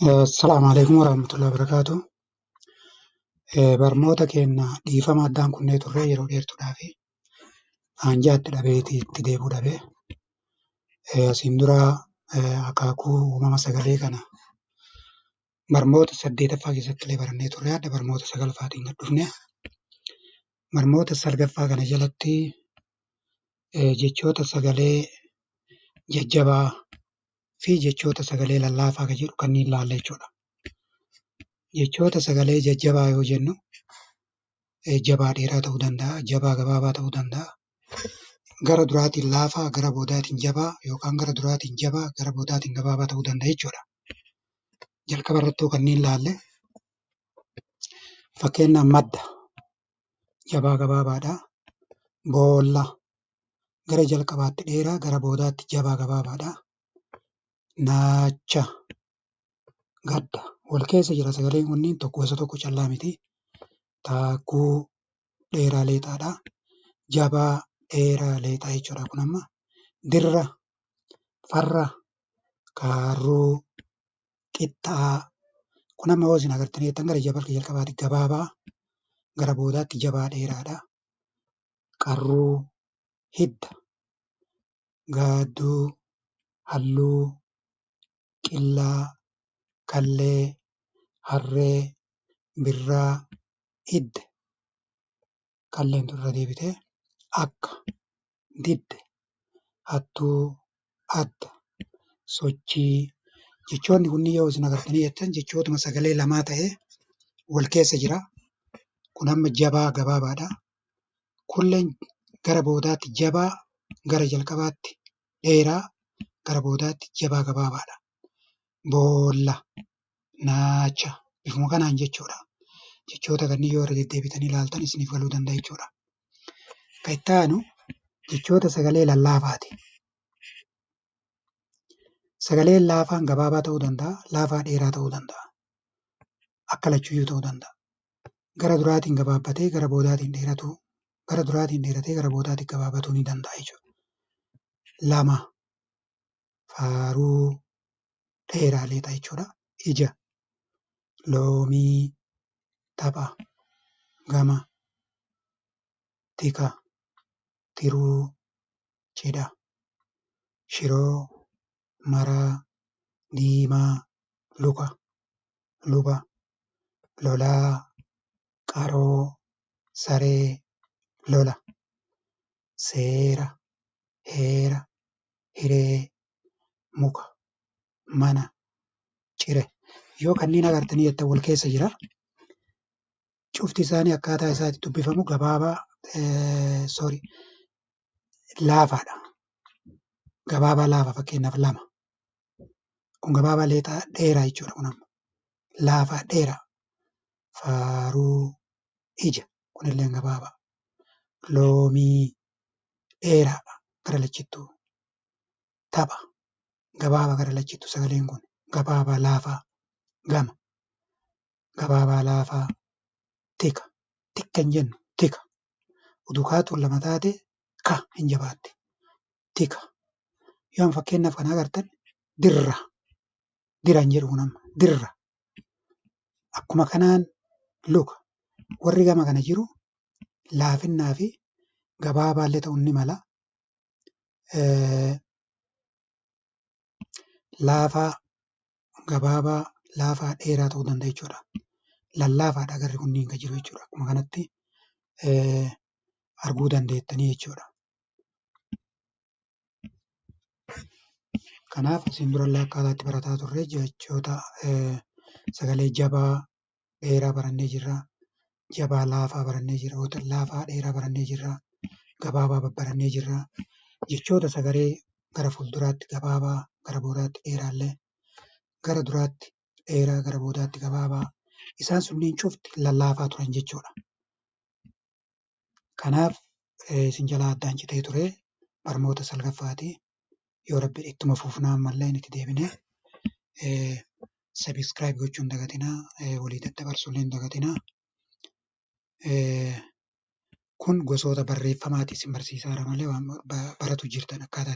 Assalaamu alaikum warahmatullahi wabarakatuh. Barnoota keenya dhiifama addaan kunnee turre yeroo dheertuudhaafi aanjaatti dhabeeti itti deebi'uu dhabe. Asiin dura akaakuu uumama sagalee kana barnoota saddeetaffaa keessatti illee barannee turre, adda barnoota saglaffaatiin gad dhufne. Barnoota salgaffaa kana jalatti jechoota sagalee jajjabaa fi jechoota sagalee lallaafaa kan jedhu kanneen ilaalla jechuudha. Jechoota sagalee jajjabaa yoo jennu jabaa dheeraa ta'uu danda'a, jabaa gabaabaa ta'uu danda'a. Gara duraatiin laafaa, gara boodaatiin jabaa yookaan gara duraatiin jabaa, gara boodaatiin gabaabaa ta'uu danda'a jechuudha. Jalqaba irrattuu kanneen ilaalle fakkeenyaaf madda jabaa gabaabaadha. Boolla gara jalqabaatti dheeraa, gara boodaatti jabaa gabaabaadha. Naacha, gadda wal keessa jira sagaleen kunniin tokko gosa tokko callaa miti. Taakkuu dheeraa leexaadha. Jabaa dheeraa leexaa jechuudha kun amma. Dirra, farra, kaarruu, qixxaa. Kun amma yoo isin agartanii jettan gara jalqabaatti gabaabaa, gara boodaatti jabaa dheeraadha. Qarruu, hidda, gaadduu, halluu, qillaa, kallee, harree, birraa, hidda. Kalleen irra deebitee akka, didde, hattuu, adda, sochii. Jechoonni kunniin yoo isin agartanii jettan jechootuma sagalee lamaa ta'ee wal keessa jira. Kun amma jabaa gabaabaadha. Kulleen gara boodaatti jabaa, gara jalqabaatti dheeraa, gara boodaatti jabaa gabaabaadha. Boolla, naacha, bifuma kanaan jechuudha. Jechoota kanneen yoo irra deddeebitanii ilaaltan isiniif galuu danda'a jechuudha. Kan itti aanu jechoota sagalee lallaafaati. Sagaleen laafaan gabaabaa ta'uu danda'a, laafaa dheeraa ta'uu danda'a. Akka lachuyyuu ta'uu danda'a. Gara duraatiin gabaabbatee gara boodaatiin dheeratuu, gara duraatiin dheeratee gara boodaatiin gabaabbatuu ni danda'a jechuudha. Lama, faaruu, dheeraa leexa jechuudha. Ija, loomii, tapha, gama, tika, tiruu, cidha, shiroo, maraa, diimaa, luka, luba, lolaa, qaroo, saree, lola, seera, heera, hiree, muka, mana, cire. Yoo kanneen agartanii jettan wal keessa jira. Cufti isaanii akkaataa isaatti dubbifamu gabaabaa, sorry, laafaadha. Gabaabaa laafa fakkeenyaaf lama. Kun gabaabaa leexaa dheeraa jechuudha kun amma. Laafaa dheeraa. Faaruu, ija kunillee gabaabaa. Loomii, dheeraadha gara lachittuu. Tapha gabaabaa gara lachittuu sagaleen kun gabaabaa laafaa. Gama gabaabaa laafaa. Tika tikka hin jennu tika. Utuu kaatuun lama taate ka hin jabaatti. Tika. Yoo fakkeenyaaf kana agartan dirra. Dira hin jedhu kun amma dirra. Akkuma kanaan luka. Warri gama kana jiru laafinnaa fi gabaabaallee ta'uu ni mala. Laafaa, gabaabaa, laafaa, dheeraa ta'uu danda'a jechuudha. Lallaafaadha garri kunniin kan jiru jechuudha. Akkuma kanatti arguu dandeettanii jechuudha. Kanaaf asiin durallee akkaataa itti barataa turre jechoota sagalee jabaa dheeraa barannee jirra. Jabaa laafaa barannee jirra. Laafaa dheeraa barannee jirra. Gabaabaa babbarannee jirra. Jechoota sagalee gara fuulduraatti gabaabaa, gara boodaatti dheeraallee, gara duraatti dheeraa, gara boodaatti gabaabaa. Isaan sunniin cufti lallaafaa turan jechuudha. Kanaaf isin jalaa addaan citee ture barnoota salgaffaati. Yoo rabbi ittuma fufnaa ammallee itti deebinee subscribe gochuu hin dagatinaa, walii daddabarsuu illee hin dagatinaa. Kun gosoota barreeffamaati isin barsiisaa jira malee waan baratu jirtan akkaataa.